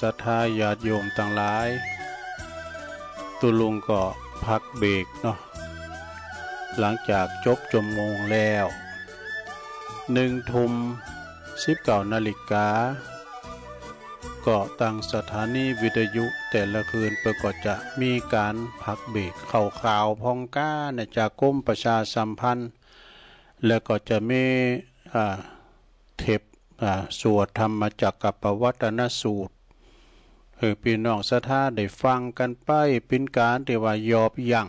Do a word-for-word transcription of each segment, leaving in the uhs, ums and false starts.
ศรัทธาญาติโยมตังหลาย ตุ๊ลุงก็พักเบรกเนาะ หลังจากจบจั่วโมงแล้ว นึ่งทุ่มสิบเก้านาฬิกา ก็ตางสถานีวิทยุแต่ละคืนเปิ้นก็จะมีก๋านพักเบรกข่าวๆ พ่องก้าเนาะ จากกรมประชาสัมพันธ์ แล้วก็จะมี อ่า เทป อ่า สวดธรรมจักกัปปวัตตนสูตร หื้อปี้น้องศรัทธาได้ฟังกั๋นไป เป๋นก๋านตี้ว่ายอบยั้ง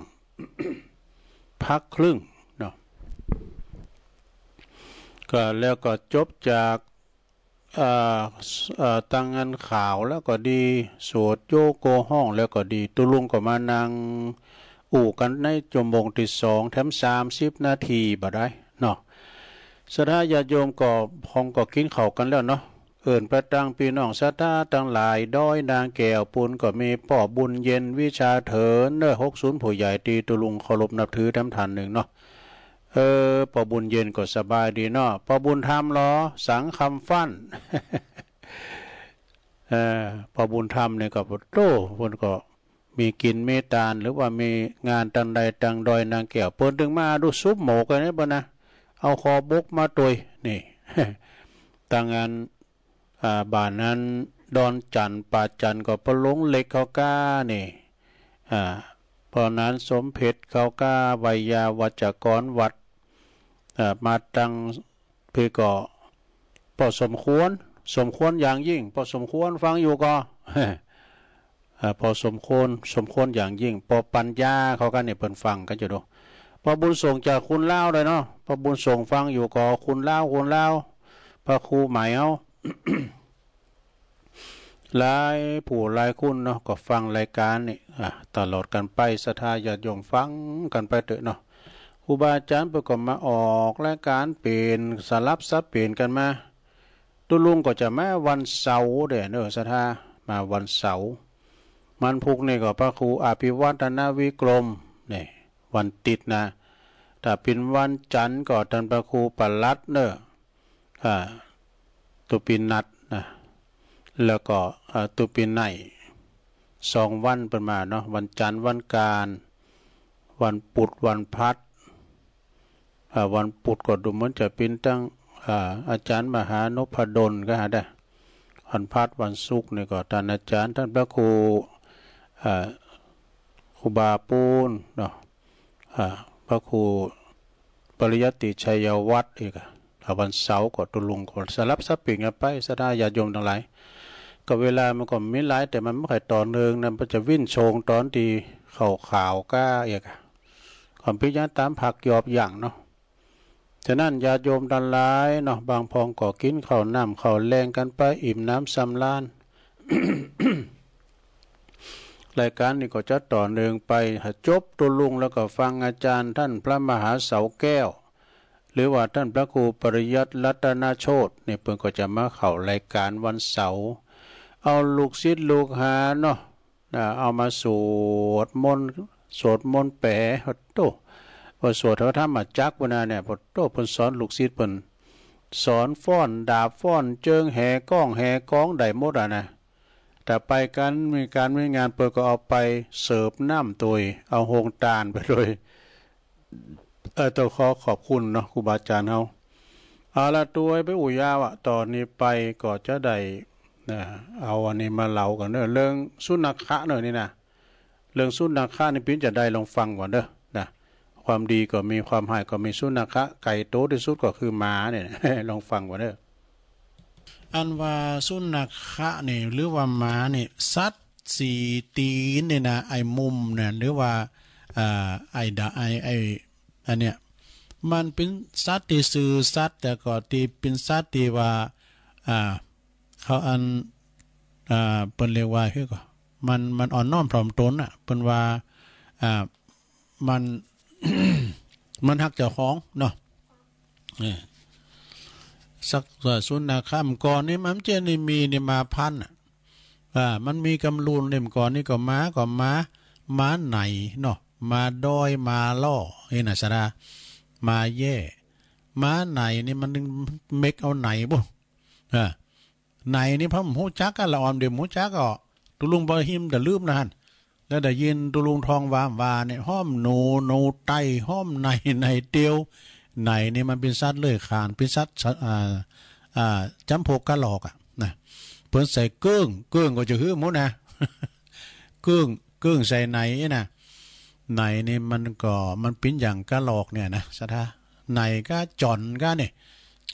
พักครึ่งเนาะ ก็แล้วก็จบจาก เอ่อ เอ่อ ตางงานข่าวแล้วก็ดี สวดโยโกฮ้องแล้วก็ดี ตุ๊ลุงก็มานั่งอู้กั๋นในจั่วโมงตี้สอง แถมสามสิบนาทีบ่ได้เนาะ ศรัทธาญาติโยมก็พ่องก็กิ๋นข้าวกั๋นแล้วเนาะ เอิ้นไปตางปี้น้องศรัทธาตังหลาย ดอยนางแก้วปู๊นก็มีป้อบุญเย็น วิชาเถินเนาะ หกศูนย์ ผู้ใหญ่ตี้ตุ๊ลุงเคารพนับถือแถมท่านนึ่งเนาะ เออ ป้อบุญเย็นก็สบายดีเนาะ ป้อบุญธรรมลอ สังคำฟั่น เออ ป้อบุญธรรมเนี่ยก็ โต้ เปิ้นก็มีกิ๋นมีตาน หรือว่ามีงานตางใดตางดอยนางแก้ว เปิ้นตึงมาดูซุปหมูกั๋นเนี่ยเปิ้นนะ เอาคอบกมาตวย นี่ ตางงาน อ่า บ่านั้น ดอนจันทร์ ป่าจันทร์ก็ป้อหลวงเล็กเขาก้านี่ อ่า ป้อหนานสมเพชรเขาก้า ไวยาวัจกรวัด อ่า มาตางปี้ก็ ป้อสมควร สมควรอย่างยิ่ง ป้อสมควรฟังอยู่ก่อ อ่า ป้อสมควร สมควรอย่างยิ่ง ป้อปัญญาเขาก้านี่เปิ้นฟังกั๋นอยู่ดู ป้อบุญส่งจากคูณลาวด้วยเนาะ ป้อบุญส่งฟังอยู่ก่อ คูณลาว คูณลาว พระครูไหมเอา หลายผู้หลายคนเนาะ ก็ฟังรายก๋านนี่ อ่ะ ตลอดกั๋นไป ศรัทธาญาติโยมฟังกั๋นไปเต๊อะเนาะ ครูบาอาจ๋ารย์เปิ้นก็มาออกรายก๋านเป๋นสลับสับเป๋นกั๋นมา ตุ๊ลุงก็จะมาวันเสาร์เด้อเนาะ ศรัทธา มาวันเสาร์ วันพุธนี่ก็พระครูอภิวัฒนวิกรม นี่ วันติ๊ดนะ ถ้าเป๋นวันจันทร์ก็ต้านพระครูประหลัดเนาะ อ่า ตุปินัทนะ แล้วก็ อ่า ตุปิไนย สองวันเปิ้นมาเนาะ วันจันทร์วันก๋าน วันปุธวันพฤหัส อ่า วันปุธก็ดูเหมือนจะเป๋นตาง อ่า อาจ๋ารย์มหานพดลก็หาได้ วันพฤหัสวันศุกร์นี่ก็ต้านอาจ๋ารย์ต้านพระครู อ่า ครูบาปู๊นเนาะ อ่า พระครูปริยัติชัยวัฒน์อีกอะ อ่า วันเสาร์ก็ตุ๊ลุงก็สลับสับเป๋นกั๋นไป ศรัทธาญาติโยมตังหลาย ก็เวลามันก็มีหลาย แต่มันบ่ค่อยต่อเนื่องนะ มันจะวิ่นโชงต๋อนตี้เข้าข่าวก้าอีกอะ ความพิจารณาต๋ามผักยอบยั้งเนาะ ฉะนั้นญาติโยมตังหลายเนาะ บางพ่องก็กิ๋นข้าวน้ำข้าวแลงกั๋นไป อิ่มหนำสำราญ รายก๋านนี่ก็จะต่อเนื่องไป หาจบตุ๊ลุงแล้วก็ฟังอาจ๋ารย์ต้านพระมหาเสาแก้ว หรือว่าต้านพระครูปริยัติรัตนโชติ นี่เปิ้นก็จะมาเข้ารายก๋านวันเสาร์ เอาลูกศิษย์ลูกหาเนาะ นะ เอามาสวดมนต์ สวดมนต์แป๋ โอ้โต้ ว่าสวดพระธรรมจักรพุ้นนะเนี่ย โอ้โต้ เปิ้นสอนลูกศิษย์เปิ้น สอนฟ้อนดาบฟ้อนเจิง แห่ก้องแห่กองได้หมดอะนะ ถ้าไปก๋านมีก๋านมีงานเปิ้นก็เอาไปเสิร์ฟน้ำตวย เอาโฮงตานไปตวย เออ ต้องขอขอบคุณเนาะ ครูบาอาจ๋ารย์เฮา เอาละ ตวยไปอู้ยาวอะ ต๋อนนี้ไปก็จะได้ นะ เอาอันนี้มาเล่ากั๋นเนาะ เรื่องสุนัขะเนาะนี่นะ เรื่องสุนัขะนี่ปี้จะได้ลองฟังก่อนเด้อ นะ ความดีก็มี ความฮ้ายก็มี สุนัขะ ไก่โตตี้สุดก็คือหมาเนี่ย ลองฟังก่อนเด้อ อันว่าสุนัขะนี่ หรือว่าหมานี่ สัตว์สี่ตี๋นนี่นะ ไอ้มุมเนี่ย หรือว่า อ่า ไอ้ดะ ไอ้ ไอ้ อันเนี้ย มันเป๋นสัตว์ตี้ซื่อสัตย์ แต่ก็ตี้เป๋นสัตว์ตี้ว่า อ่า เขาอัน อ่า เปิ้นเรียกว่า คือก็ มัน มันอ่อนน้อมถ่อมตนน่ะ เปิ้นว่า อ่า มัน มันฮักเจ้าของเนาะ เออ สัก สุนัขะ เมื่อก่อนนี่มันจะได้มีนี่ หมาพันธุ์น่ะ อ่า มันมีกำลูนเล่มก่อนนี่ก็หมา ก็หมา หมาไหนเนาะ หมาดอย หมาล่อ นี่นะศรัทธา หมาแย้ หมาไหนนี่มันเม็กเอาไหนบุ อ่า ไหนนี่พ่อบ่ฮู้จักอะ ละอ่อนเดี๋ยวบ่ฮู้จักก็ ตุ๊ลุงบ่ฮิมตะลืมนะหั้น แล้วได้ยินตุ๊ลุงทองวามว่าเนี่ย ฮ้อมหนู หนูไต่ ฮ้อมไหน ไหนเตียว ไหนนี่มันเป๋นสัตว์เลื้อยคลาน เป๋นสัตว์สะ อ่า อ่า จ๋ำพวกกะรอกอะนะ เปิ้นใส่เกิ้ง เกิ้งก็จะหื้อหมดนะ เกิ้ง เกิ้งใส่ไหนนะ ไหนนี่มันก็ มันเป๋นอย่างกะรอกเนี่ยนะ ศรัทธา ไหนกาจ๋อนกาเนี่ย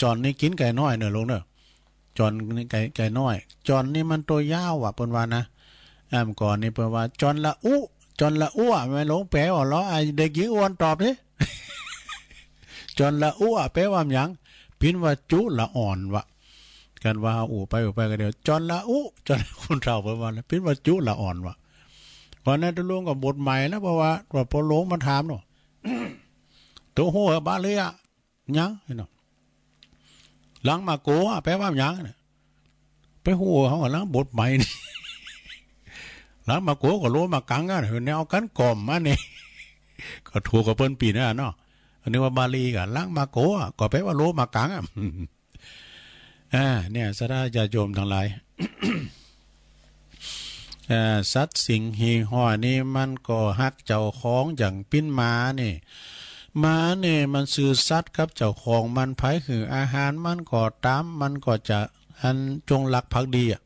จ๋อนนี่กิ๋นไก่น้อยเน่อลุงเน่อ จ๋อนนี่ไก่ ไก่น้อย จ๋อนนี่มันตัวยาวอะ เปิ้นว่านะ อ่า เมื่อก่อนนี่เปิ้นว่า จ๋อนละอุ จ๋อนละอั้ว แม่หลวงแป๋วเหรอ ไอ้เด็กหญิงอวนตอบสิ จ๋อนละอั้วแป๋ว่าหยัง ปิ้นว่าจุละอ่อนวะ กันว่าอู้ไปอู้ไปก็เดี๋ยว จ๋อนละอุ จ๋อน คนเฒ่าเปิ้นว่านะ ปิ้นว่าจุละอ่อนวะ วันนั้นตุ๊ลุงก็บทใหม่แล้ว เพราะว่า ว่าพ่อหลวงมาถามเนาะ ตุ๊ฮู้บ่าลีอะ หยังเนาะ หลังมาโกอะแป๋ว่าหยังเนี่ย ไปฮู้เฮาหลังบทใหม่นี่ หลังมาโกก็โลมากังอะ แนวกั๋นก่อมมานี่ ก็ถูกกับเปิ้นปี๋นน่ะเนาะ อันนี้ว่าบาลีกะ หลังมาโกอะ ก็แป๋ว่าโลมากังอะ อ่า เนี่ย ศรัทธาญาติโยมตังหลาย เอ่อ สัตว์สิ่งหี่ห้อยนี่มันก็ฮักเจ้าของ อย่างปิ้นหมานี่ หมานี่มันซื่อสัตย์กับเจ้าของมัน ใผหื้ออาหารมันก็ต๋าม มันก็จะอันจงรักภักดีอะ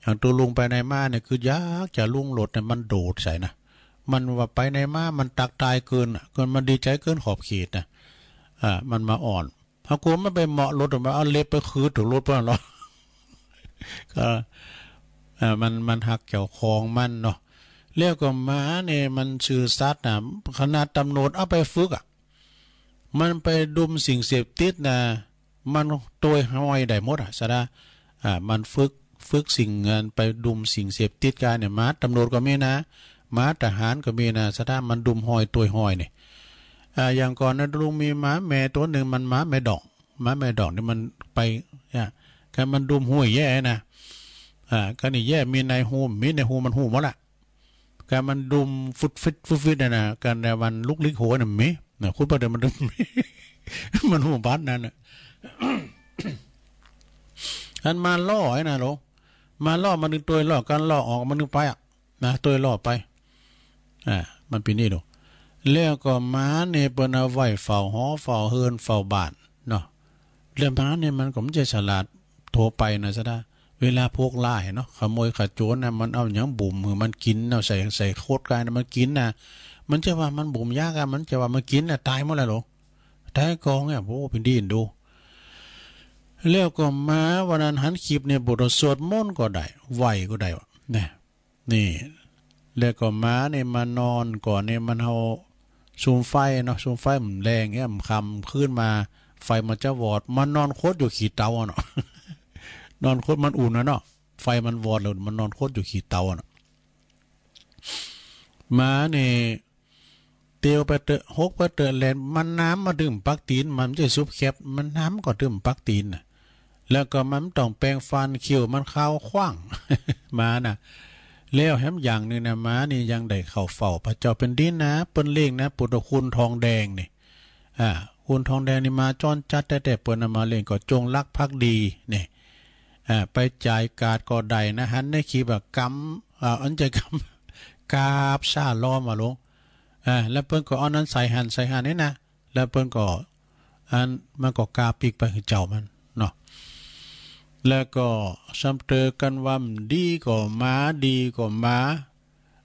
อย่างตุ๊ลุงไปไหนมาเนี่ย คืออยากจะลุงรถเนี่ย มันโดดใส่นะ มันว่าไปไหนมา มันตักตายเกินอะ เกิน มันดีใจ๋เกินขอบเขตนะ อ่า มันมาอ้อน เฮากั๋วมันไปเหมาะรถ มันเอาเล็บไปขืดถูกรถเปิ้นเหรอ ก็ อ่า มัน มันฮักเจ้าของมันเนาะ แล้วก็หมาเนี่ยมันซื่อสัตย์นะ ขนาดตำรวจเอาไปฝึกอะ มันไปดมสิ่งเสพติดนะ มันตวยฮอยได้หมดอะ ศรัทธา อ่า มันฝึก ฝึกสิ่ง อันไปดมสิ่งเสพติดกาเนี่ย หมาตำรวจก็มีนะ หมาทหารก็มีนะ ศรัทธา มันดมฮอยตวยฮอยเนี่ย อ่า อย่างก่อนนะ ตุ๊ลุงมีหมาแม่ตั๋วนึ่ง มันหมาแม่ดอก หมาแม่ดอกนี่มันไป เนี่ย กามันดมฮู้แยะนะ อ่า กานี่แยะ มีในฮู มีในฮูมันฮู้หมดละ กามันดมฟุดฟิด ฟุดฟิดน่ะนะ กาแต่มันลุกลิกหัวน่ะมี นะ คุณป้าเดี๋ยวมันดม มันฮู้บัดนั้นน่ะ อันมาล่อไอ้น่ะโหล มาล่อ มันนึ่งตวยล่อ กาล่อออก มันนึ่งไปอะ นะ ตวยล่อไป อ่า มันเป๋นนี่ดู แล้วก็หมาเนี่ยเปิ้นเอาไว้เฝ้าหอเฝ้าเฮือนเฝ้าบ้านเนาะ แล้วหมาเนี่ยมันก็บ่ใจ้สลาดทั่วไปนะ ศรัทธา เวลาพวกร้ายเนาะ ขโมยขโจรนะ มันเอาหยังบุ่มหื้อมันกิ๋นเนาะ ใส่ ใส่คดกานะ มันกิ๋นนะ มันใจ้ว่ามันบุ่มยาอะ มันใจ้ว่ามันกิ๋นนะ ต๋ายหมดแล้วโหล ต๋ายก่องเนี่ย โอ้ เป๋นดีดู แล้วก็หมาวันนั้นหันคลิปเนี่ย บทสวดมนต์ก็ได้ ไหว้ก็ได้วะ เนี่ย นี่ แล้วก็หมาเนี่ยมานอนก่อนเนี่ย มันเฮาสุมไฟเนาะ สุมไฟมันแรงเนี่ย มันค่ำคืนมา ไฟมันจะวอด มันนอนคดอยู่ขี้เตาอะเนาะ นอนคด มันอุ่นนะเนาะ ไฟมันวอดแล้ว มันนอนคดอยู่ขี้เตาอะเนาะ หมาเนี่ย เตียวไปเต๊อะ หกไปเต๊อะ แล่น มันน้ำมาดื่มปักตี๋น มันบ่ใจ้ซุบแคป มันน้ำก็ดื่มปักตี๋นน่ะ แล้วก็มันต้องแปรงฟัน คิ้วมันขาวขว้าง หมาน่ะ แล้วแถมอย่างนึ่งนะ หมานี่ยังได้เข้าเฝ้าพระเจ้าแผ่นดินนะ เปิ้นเรียกนะ พุทธคุณทองแดงนี่ อ่า คุณทองแดงนี่หมาจรจัดแต๊ๆ เปิ้นเอามาเลี้ยงก็จงรักภักดีนี่ อ่า ไปจ่ายกาดก็ได้นะ หันในคลิปอะ กำ อ่า อันใจ้กำ กราบซ่าล้อมอะหลวง อ่า แล้วเปิ้นก็เอานั้นใส่หั้น ใส่หั้นนี่นะ แล้วเปิ้นก็ อัน มันก็กาปิ๊กไปหื้อเจ้ามันเนาะ แล้วก็ซ้ำเติม กันว่าดีก็หมา ดีก็หมา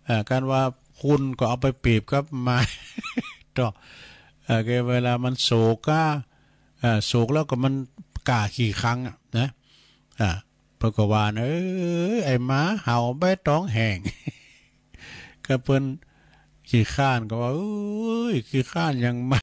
เอ่อ กันว่าคุณก็เอาไปเปรียบกับหมา ต่อ เอ่อ คือเวลามันโศกอะ เอ่อ โศกแล้วก็มันก้าขี้คร้านอะนะ อ่า เปิ้นก็ว่านะ เอ้ย ไอ้หมาเห่าใบตองแห้ง ก็เปิ้นขี้คร้านก็ว่า เอ้ย ขี้คร้านอย่างหมา